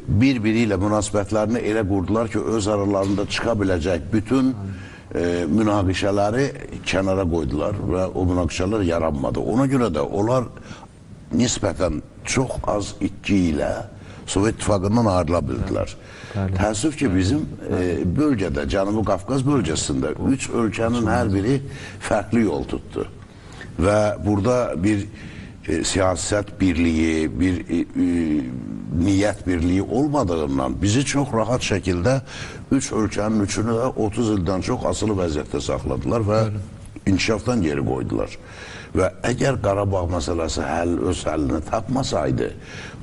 bir-biri ilə münasibətlərini elə qurdular ki, öz aralarında çıxa biləcək bütün münaqişələri kənara qoydular və o münaqişələr yaranmadı. Ona görə də onlar nisbətən çox az itki ilə Sovet İttifaqından ayrıla bildilər. Təəssüf ki, bizim bölgədə, Cənubi Qafqaz bölgəsində 3 ölkənin hər biri fərqli yol tutdu. Və burada bir siyasət birliyi, bir niyyət birliyi olmadığından bizi çox rahat şəkildə 3 ölkənin üçünü də 30 ildən çox asılı vəziyyətdə saxladılar və inkişafdan geri qoydular. Və əgər Qarabağ məsələsi öz həllini tapmasaydı,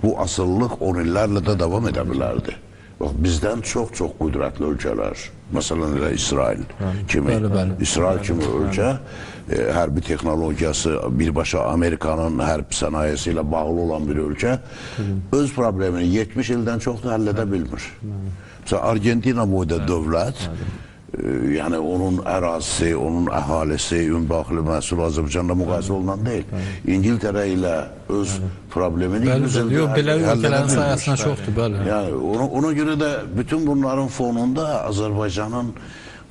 bu asılılıq 10 illərlə də davam edə bilərdi. Bax, bizdən çox-çox qüdrətli ölkələr, məsələn elə İsrail kimi, İsrail kimi ölkə, hərbi texnologiyası birbaşa Amerikanın hərb sənayesi ilə bağlı olan bir ölkə öz problemini 70 ildən çox da həll edə bilmir. Məsələn, Argentina boyda dövlət, yəni onun ərazisi, onun əhalisi, ümumdaxili məhsul Azərbaycanla müqayisə olunan deyil. İngiltərə ilə öz problemini 100 ildə həll edə bilmir. Sayəsində çoxdur, bəli. Yəni, ona görə də bütün bunların fonunda Azərbaycanın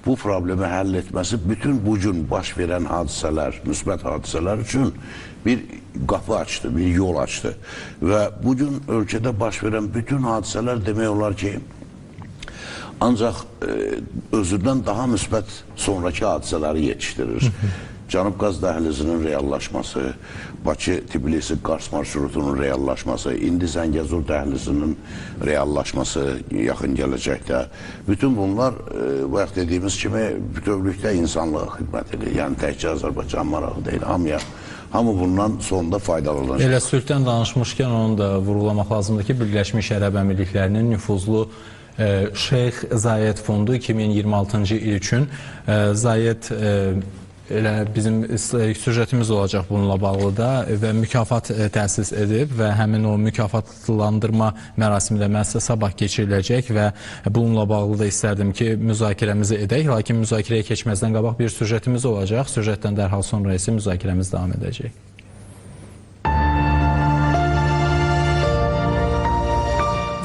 bu problemi həll etməsi bütün bugün baş verən hadisələr, müsbət hadisələr üçün bir qapı açdı, bir yol açdı. Və bugün ölkədə baş verən bütün hadisələr demək olar ki, ancaq özündən daha müsbət sonraki hadisələri yetişdirir. Cənub Qaz dəhlizinin reallaşması, Bakı-Tbilisi-Qars marşrutunun reallaşması, indi Zəngəzur dəhlizinin reallaşması yaxın gələcəkdə. Bütün bunlar, bayaq dediyimiz kimi, bütövlükdə insanlığa xidmət edir. Yəni, təkcə Azərbaycan marağı deyil, hamı bundan sonda faydalanacaq. Elə sülhdən danışmışkən onu da vurğulamaq lazımdır ki, Birləşmiş Ərəb Əmirliklərinin nüfuzlu Şeyx Zayed Fondu 2026-cı il üçün Zayed elə bizim süjetimiz olacaq bununla bağlı da və mükafat təsis edib və həmin o mükafatlandırma mərasimi də məhz sabah keçiriləcək və bununla bağlı da istərdim ki, müzakirəmizi edək. Lakin müzakirəyə keçməzdən qabaq bir süjetimiz olacaq. Süjetdən dərhal sonra isə müzakirəmiz davam edəcək.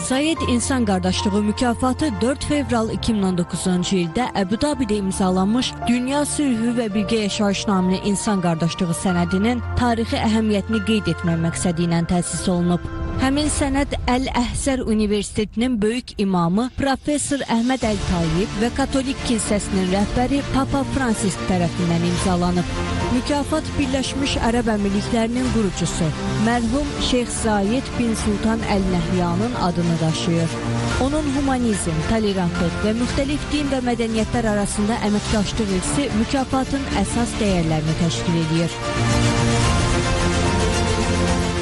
Zayed İnsan Qardaşlığı mükafatı 4 fevral 2019-cu ildə Əbu Dabidə imzalanmış Dünya Sülhü və Birgə Yaşayış naminə İnsan Qardaşlığı sənədinin tarixi əhəmiyyətini qeyd etmək məqsədi ilə təsis olunub. Həmin sənəd Əl-Əhsər Universitetinin böyük imamı Professor Əhməd Əl-Tayyib və Katolik Kilsəsinin rəhbəri Papa Fransisk tərəfindən imzalanıb. Mükafat Birləşmiş Ərəb Əmirliklərinin qurucusu mərhum Şeyx Zayed bin Sultan Əl-Nəhyanın adını daşıyır. Onun humanizm, tolerantlıq və müxtəlif din və mədəniyyətlər arasında əməkdaşlıq irsi mükafatın əsas dəyərlərini təşkil edir.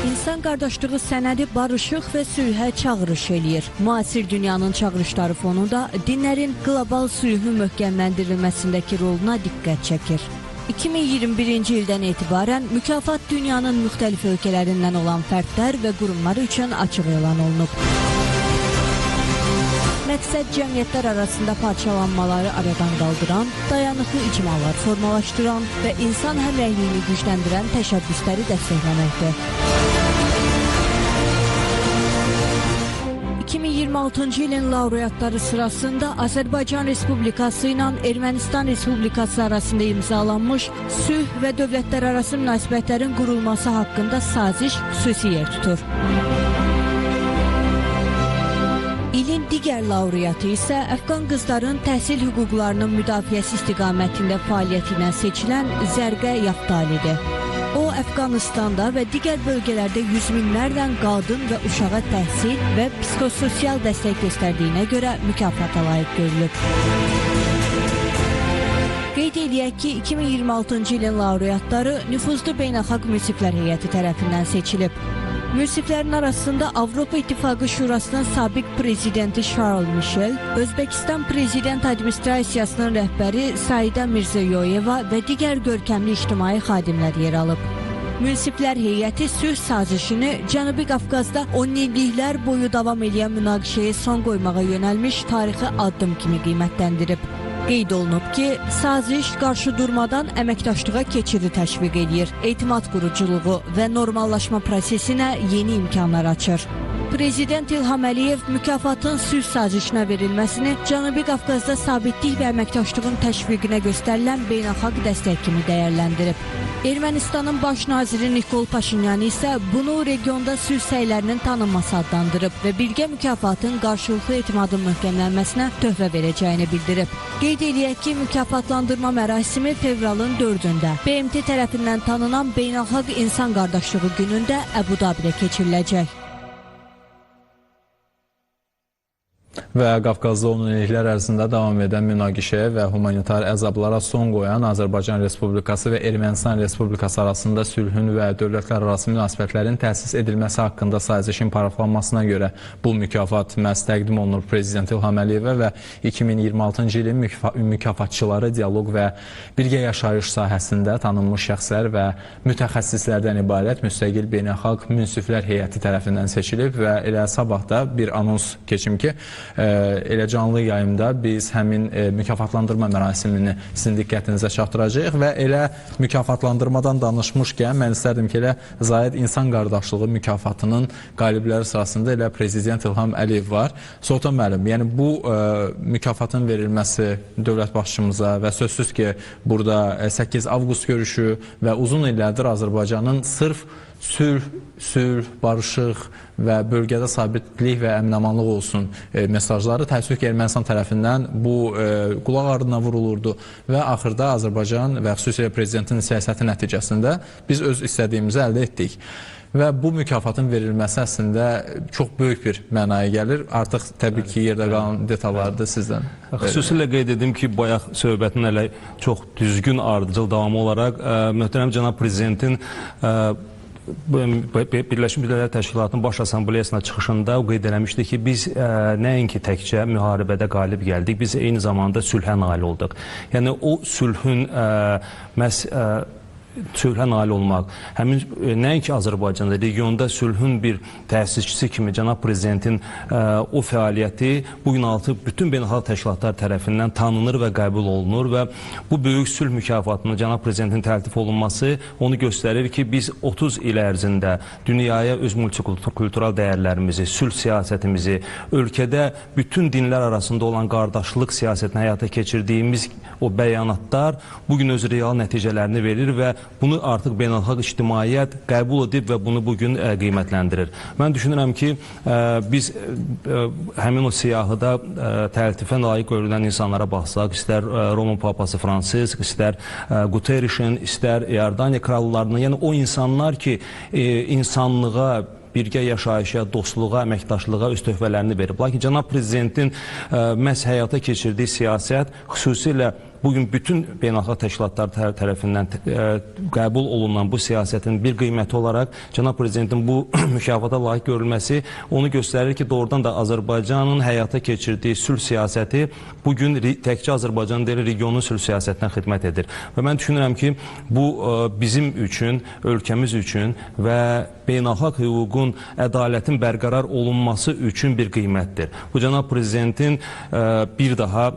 İnsan qardaşlığı sənədi barışıq və sülhə çağırış eləyir. Müasir dünyanın çağırışları fonunda dinlərin qlobal sülhün möhkəmləndirilməsindəki roluna diqqət çəkir. 2021-ci ildən etibarən mükafat dünyanın müxtəlif ölkələrindən olan fərdlər və qurumlar üçün açıq elan olunub. Məqsəd cəmiyyətlər arasında parçalanmaları aradan qaldıran, dayanıqlı icmalar formalaşdıran və insan həmrəyliyini gücləndirən təşəbbüsləri dəstəkləməkdir. 2026-cı ilin laureatları sırasında Azərbaycan Respublikası ilə Ermənistan Respublikası arasında imzalanmış sülh və dövlətlər arası münasibətlərin qurulması haqqında saziş xüsusi yer tutur. İlin digər laureatı isə Əfqan qızların təhsil hüquqlarının müdafiəsi istiqamətində fəaliyyəti ilə seçilən Zərqə Yaftalidir. O, Əfqanistanda və digər bölgələrdə yüz minlərlə qadın və uşağa təhsil və psixososial dəstək göstərdiyinə görə mükafata layiq görülüb. Qeyd eləyək ki, 2026-cı ilin laureatları nüfuzlu beynəlxalq münsiflər heyəti tərəfindən seçilib. Münsiflərin arasında Avropa İttifaqı Şurasının sabiq prezidenti Charles Michel, Özbəkistan Prezident Administrasiyasının rəhbəri Saida Mirziyoyeva və digər görkəmli ictimai xadimlər yer alıb. Münsiflər heyəti sülh sazişini Cənubi Qafqazda 10 illiklər boyu davam edən münaqişəyə son qoymağa yönəlmiş tarixi addım kimi qiymətləndirib. Qeyd olunub ki, saziş qarşı durmadan əməkdaşlığa keçidi təşviq eləyir, etimad quruculuğu və normallaşma prosesinə yeni imkanlar açır. Prezident İlham Əliyev mükafatın sülh sazişinə verilməsini Cənubi Qafqazda sabitlik və əməkdaşlığın təşviqinə göstərilən beynəlxalq dəstək kimi dəyərləndirib. Ermənistanın baş naziri Nikol Paşinyan isə bunu regionda sülh səylərinin tanınması adlandırıb və birgə mükafatın qarşılıqlı etimadın möhkəmlənməsinə töhfə verəcəyini bildirib. Qeyd eləyək ki, mükafatlandırma mərasimi fevralın 4-ündə BMT tərəfindən tanınan Beynəlxalq İnsan Qardaşlığı günündə Əbu Dabidə keçiriləcək. Və Qafqazda 10 illiklər ərzində davam edən münaqişəyə və humanitar əzablara son qoyan Azərbaycan Respublikası və Ermənistan Respublikası arasında sülhün və dövlətlər arası münasibətlərin təsis edilməsi haqqında sazişin paraflanmasına görə bu mükafat məhz təqdim olunur Prezident İlham Əliyevə və 2026-cı ilin mükafatçıları dialoq və birgə yaşayış sahəsində tanınmış şəxslər və mütəxəssislərdən ibarət müstəqil beynəlxalq münsiflər heyəti tərəfindən seçilib və elə sabah da bir anons keçim ki, elə canlı yayımda biz həmin mükafatlandırma mərasimini sizin diqqətinizə çatdıracağıq və elə mükafatlandırmadan danışmışkən mən istərdim ki, elə Zayed İnsan Qardaşlığı mükafatının qalibləri sırasında elə Prezident İlham Əliyev var. Soltan müəllim, yəni bu mükafatın verilməsi dövlət başçımıza və sözsüz ki, burada 8 avqust görüşü və uzun illərdir Azərbaycanın sırf sülh, barışıq və bölgədə sabitlik və əminamanlıq olsun mesajları təəssüf ki, Ermənistan tərəfindən bu qulaq ardına vurulurdu və axırda Azərbaycan və xüsusilə prezidentin siyasəti nəticəsində biz öz istədiyimizi əldə etdik. Və bu mükafatın verilməsi əslində çox böyük bir mənaya gəlir. Artıq təbii ki, yerdə qalan detalları da sizdən. Xüsusilə qeyd edim ki, bayaq söhbətin hələ çox düzgün ardıcıl davamı olaraq möhtərəm cənab prezidentin Birləşmiş Millətlər Təşkilatının Baş Assambleyasına çıxışında o qeyd eləmişdi ki, biz nəinki təkcə müharibədə qalib gəldik, biz eyni zamanda sülhə nail olduq. Yəni o sülhün məhz sülhə nail olmaq, həmin nəinki Azərbaycanda, regionda sülhün bir təsisçisi kimi cənab prezidentin o fəaliyyəti bugün artıq bütün beynəlxalq təşkilatlar tərəfindən tanınır və qəbul olunur və bu böyük sülh mükafatının cənab prezidentin təltif olunması onu göstərir ki, biz 30 il ərzində dünyaya öz multikultural dəyərlərimizi, sülh siyasətimizi, ölkədə bütün dinlər arasında olan qardaşlıq siyasətini həyata keçirdiyimiz o bəyanatlar bugün öz real nəticələrini verir və bunu artıq beynəlxalq ictimaiyyət qəbul edib və bunu bugün qiymətləndirir. Mən düşünürəm ki, biz həmin o siyahıda təltifə layiq görülən insanlara baxsaq, istər Roma Papası Fransisk, istər Guterres'in, istər İordaniya krallarının, yəni o insanlar ki, insanlığa, birgə yaşayışa, dostluğa, əməkdaşlığa öz töhfələrini verib. Lakin cənab prezidentin məhz həyata keçirdiyi siyasət xüsusilə bugün bütün beynəlxalq təşkilatlar tərəfindən qəbul olunan bu siyasətin bir qiyməti olaraq cənab prezidentin bu mükafata layiq görülməsi onu göstərir ki, doğrudan da Azərbaycanın həyata keçirdiyi sülh siyasəti bugün təkcə Azərbaycan deyil, regionun sülh siyasətinə xidmət edir. Və mən düşünürəm ki, bu bizim üçün, ölkəmiz üçün və beynəlxalq hüququn, ədalətin bərqərar olunması üçün bir qiymətdir. Bu cənab prezidentin bir daha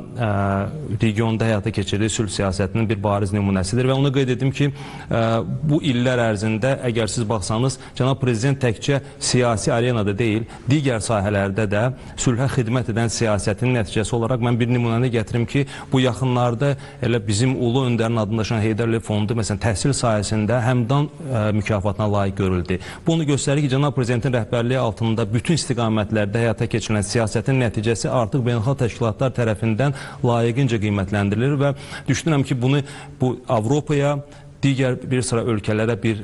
regionda həyata keçirdiyi sülh siyasətinin bir bariz nümunəsidir və onu qeyd edim ki, bu illər ərzində əgər siz baxsanız, cənab prezident təkcə siyasi arenada deyil, digər sahələrdə də sülhə xidmət edən siyasətin nəticəsi olaraq mən bir nümunəni gətirim ki, bu yaxınlarda elə bizim Ulu Öndərin adını daşıyan Heydər Əliyev Fondu məsələn təhsil sahəsində Həmdan mükafatına layiq görüldü. Bu onu göstərir ki, cənab prezidentin rəhbərliyi altında bütün istiqamətlərdə həyata keçirilən siyasətin nəticəsi artıq beynəlxalq təşkilatlar tərəfindən layiqincə qiymətləndirilir və düşünürəm ki, bunu bu Avropaya, digər bir sıra ölkələrə bir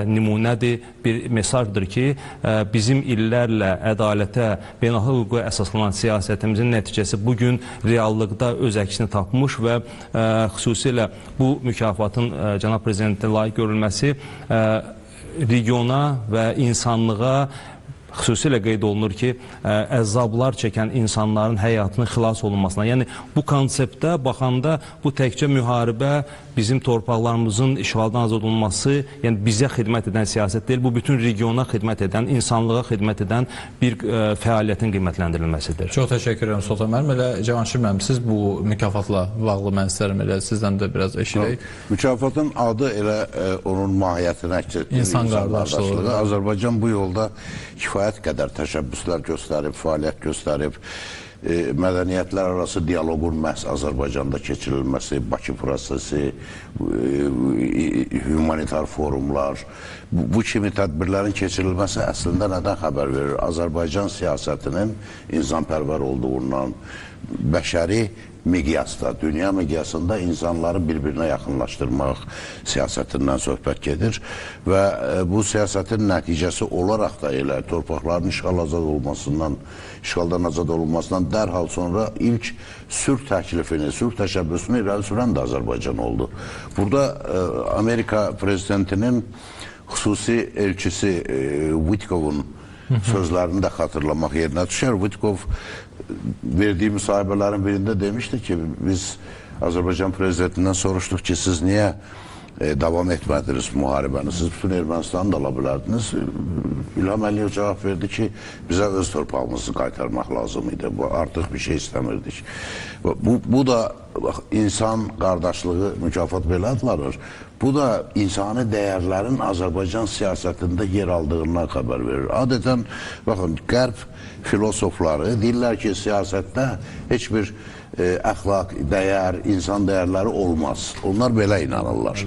nümunədir, bir mesajdır ki, bizim illərlə ədalətə, beynəlxalq hüquqa əsaslanan siyasətimizin nəticəsi bugün reallıqda öz əksini tapmış və xüsusilə bu mükafatın cənab prezidentə layiq görülməsi regiona və insanlığa xüsusilə qeyd olunur ki, əzablar çəkən insanların həyatının xilas olunmasına. Yəni bu konseptdə baxanda bu təkcə müharibə, bizim torpaqlarımızın işğaldan azad olunması, yəni bizə xidmət edən siyasət deyil, bu bütün regiona xidmət edən, insanlığa xidmət edən bir fəaliyyətin qiymətləndirilməsidir. Çox təşəkkür edirəm Sultan müəllim. Elə Cavanşir müəllim, siz bu mükafatla bağlı mən istərəm elə sizdən də biraz eşidək. Mükafatın adı elə onun mahiyyətini əks etdirir. İnsan qardaşlığı. Azərbaycan bu yolda kifayət qədər təşəbbüslər göstərib, fəaliyyət göstərib, mədəniyyətlər arası dialoqun məhz Azərbaycanda keçirilməsi, Bakı prosesi, humanitar forumlar, bu kimi tədbirlərin keçirilməsi əslində nədən xəbər verir? Azərbaycan siyasətinin insanpərvər olduğundan, bəşəri miqyasda, dünya miqyasında insanları bir-birinə yaxınlaşdırmaq siyasətindən söhbət gedir və bu siyasətin nəticəsi olaraq da elə torpaqların işğaldan azad olunmasından dərhal sonra ilk sülh təklifini, sülh təşəbbüsünü irəli sürən də Azərbaycan oldu. Burada Amerika prezidentinin xüsusi elçisi Witkoff'un sözlərini də xatırlamaq yerinə düşər. Witkoff verdiyi müsahibələrin birində demişdi ki, biz Azərbaycan prezidentindən soruşduq ki, siz niyə davam etmədiniz müharibəni, siz bütün Ermənistanı da ala bilərdiniz. İlham Əliyev cavab verdi ki, bizə öz torpağımızı qaytarmaq lazım idi, bu, artıq bir şey istəmirdik. Bu da bax, insan qardaşlığı mükafat belə adlanır. Bu da insani dəyərlərin Azərbaycan siyasətində yer aldığından xəbər verir. Adətən, baxın, Qərb filosofları deyirlər ki, siyasətdə heç bir əxlaq, dəyər, insan dəyərləri olmaz. Onlar belə inanırlar.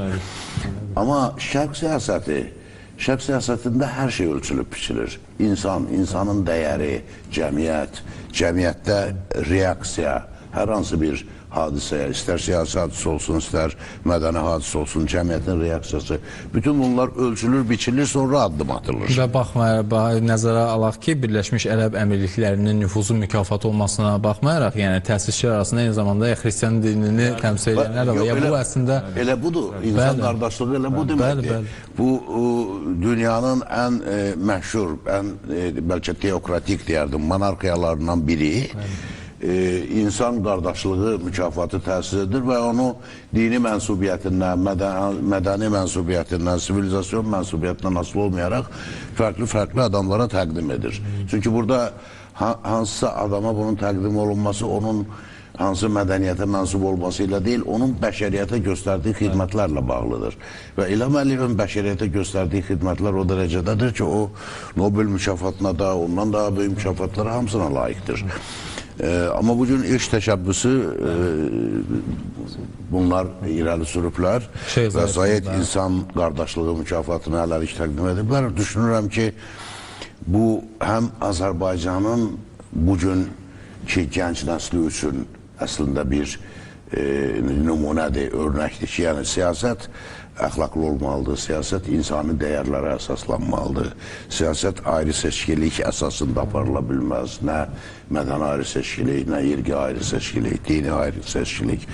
Amma Şərq siyasətində hər şey ölçülüb biçilir. İnsan, insanın dəyəri, cəmiyyət, cəmiyyətdə reaksiya, hər hansı bir hadisəyə, istər siyasi hadisə olsun, istər mədəni hadisə olsun, cəmiyyətin reaksiyası, bütün bunlar ölçülür, biçilir, sonra addım atılır. Və baxmayaraq, nəzərə alaq ki, Birləşmiş Ərəb Əmirliklərinin nüfuzu mükafatı olmasına baxmayaraq, yəni təsisçilər arasında eyni zamanda xristian dinini təmsil edənlər də var. Yəni, bu əslində... Elə budur, insan qardaşlığı elə bu deməkdir. Bu, dünyanın ən məşhur, ən bəlkə teokratik deyərdim, monarxiyalarından biri, insan qardaşlığı mükafatı təsis edir və onu dini mənsubiyyətindən, mədəni mənsubiyyətindən, sivilizasyon mənsubiyyətindən asılı olmayaraq fərqli-fərqli adamlara təqdim edir. Çünki burada hansısa adama bunun təqdim olunması onun hansı mədəniyyətə mənsub olması ilə deyil, onun bəşəriyyətə göstərdiyi xidmətlərlə bağlıdır. Və İlham Əliyevin bəşəriyyətə göstərdiyi xidmətlər o dərəcədədir ki, o Nobel mükafatına da, ondan daha böyük mükafatlara hamısına layiqdir. Amma bugün ilk təşəbbüsü bunlar irəli sürüblər və Zayed İnsan Qardaşlığı mükafatını hələlik təqdim ediblər. Düşünürəm ki, bu həm Azərbaycanın bugünkü gənc nəsli üçün əslində bir nümunədir, örnəkdir ki, yəni siyasət əxlaqlı olmalıdır, siyasət insani dəyərlərə əsaslanmalıdır, siyasət ayrı seçkilik əsasında aparıla bilməz, nə mədəni ayrı seçkilik, nə irqi ayrı seçkilik, dini ayrı seçkilik.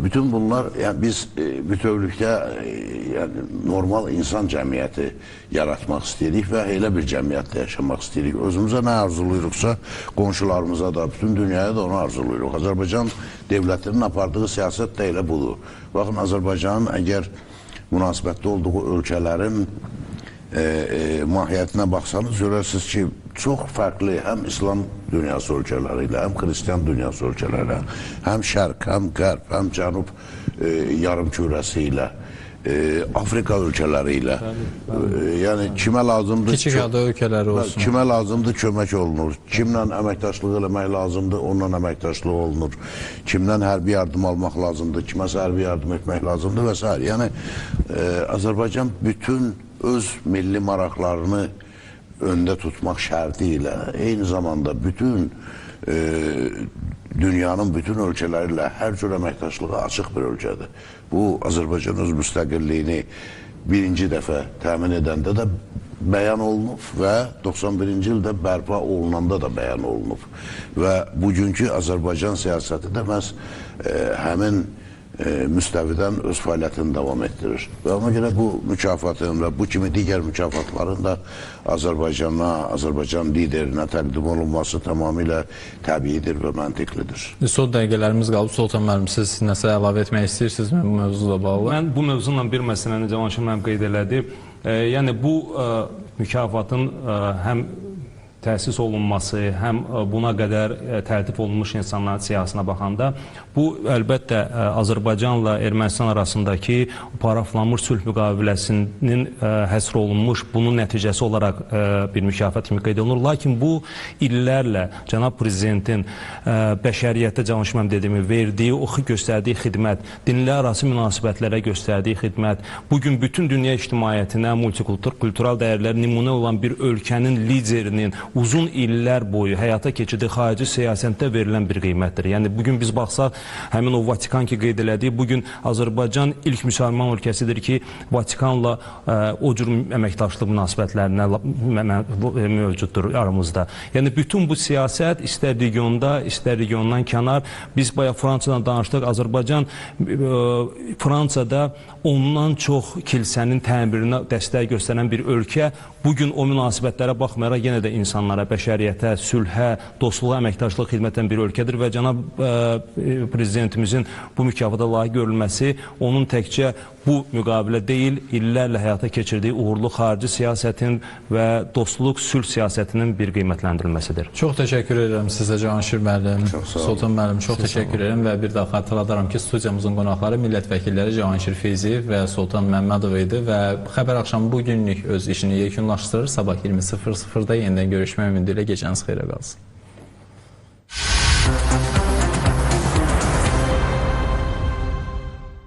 Bütün bunlar, yəni biz bütövlükdə yəni, normal insan cəmiyyəti yaratmaq istəyirik və elə bir cəmiyyətdə yaşamaq istəyirik. Özümüzə nə arzulayırıqsa, qonşularımıza da, bütün dünyaya da onu arzulayırıq. Azərbaycan devlətinin apardığı siyasət də elə budur. Baxın, Azərbaycanın əgər münasibətdə olduğu ölkələrin mahiyyətinə baxsanız, görərsiniz ki, çox fərqli həm İslam dünyası ölkələri ilə, həm Xristian dünyası ölkələri ilə, həm Şərq, həm Qərb, həm Cənub yarımkürəsi ilə, Afrika ölkələri ilə, yəni kimə lazımdır, kiçik ada ölkələri olsun, kimə lazımdır kömək olunur, kimlə əməkdaşlıq eləmək lazımdır, onunla əməkdaşlıq olunur, kimdən hərbi yardım almaq lazımdır, kiməsə hərbi yardım etmək lazımdır və s. Yəni Azərbaycan bütün öz milli maraqlarını öndə tutmaq şərti ilə, eyni zamanda bütün dünyanın bütün ölkələri ilə hər cür əməkdaşlığa açıq bir ölkədir. Bu, Azərbaycan öz müstəqilliyini birinci dəfə təmin edəndə də bəyan olunub və 91-ci ildə bərpa olunanda da bəyan olunub. Və bugünkü Azərbaycan siyasəti də məhz həmin müstəvidən öz fəaliyyətini davam etdirir. Və ona görə bu mükafatın və bu kimi digər mükafatların da Azərbaycana, Azərbaycan liderinə təqdim olunması tamamilə təbiidir və məntiqlidir. Son dəqiqələrimiz qalıb. Sultan müəllim, siz nəsə əlavə etmək istəyirsinizmi bu mövzuyla bağlı? Mən bu mövzuyla bir məsələni Cavanşir müəllim qeyd elədi. Yəni bu mükafatın həm təsis olunması, həm buna qədər təltif olunmuş insanların siyahısına baxanda, bu əlbəttə Azərbaycanla Ermənistan arasındakı paraflanmış sülh müqaviləsinin həsr olunmuş, bunun nəticəsi olaraq bir mükafat kimi qeyd olunur. Lakin bu illərlə cənab prezidentin bəşəriyyətdə, Cavanşir müəllim dediyimi, verdiyi, o göstərdiyi xidmət, dinlər arası münasibətlərə göstərdiyi xidmət, bugün bütün dünya ictimaiyyətinə multikultural dəyərlər nümunə olan bir ölkənin liderinin uzun illər boyu həyata keçirdiyi xarici siyasətdə verilən bir qiymətdir. Yəni bugün biz baxsaq, həmin o Vatikan ki qeyd elədiyi, bugün Azərbaycan ilk müsəlman ölkəsidir ki, Vatikanla o cür əməkdaşlıq münasibətlərinə mövcuddur aramızda. Yəni bütün bu siyasət istər regionda, istər regiondan kənar, biz bayaq Fransadan danışdıq, Azərbaycan Fransada ondan çox kilsənin təmirinə dəstək göstərən bir ölkə, bugün o münasibətlərə baxmayaraq yenə də insanlara, bəşəriyyətə, sülhə, dostluğa, əməkdaşlığa xidmət edən bir ölkədir və cənab prezidentimizin bu mükafata layiq görülməsi onun təkcə bu müqavilə deyil, illərlə həyata keçirdiyi uğurlu xarici siyasətin və dostluq, sülh siyasətinin bir qiymətləndirilməsidir. Çox təşəkkür edirəm sizə Cavanşir müəllim, Sultan müəllim, çox təşəkkür edirəm və bir daha xatırladarım ki, studiyamızın qonaqları millət vəkilləri Cavanşir Feyziyev və Sultan Məmmədov idi və Xəbər Axşamı bugünlük öz işini yekunlaşdırır. Sabah 20:00-da yenidən görüşmək ümidi ilə gecəniz xeyrə qalsın.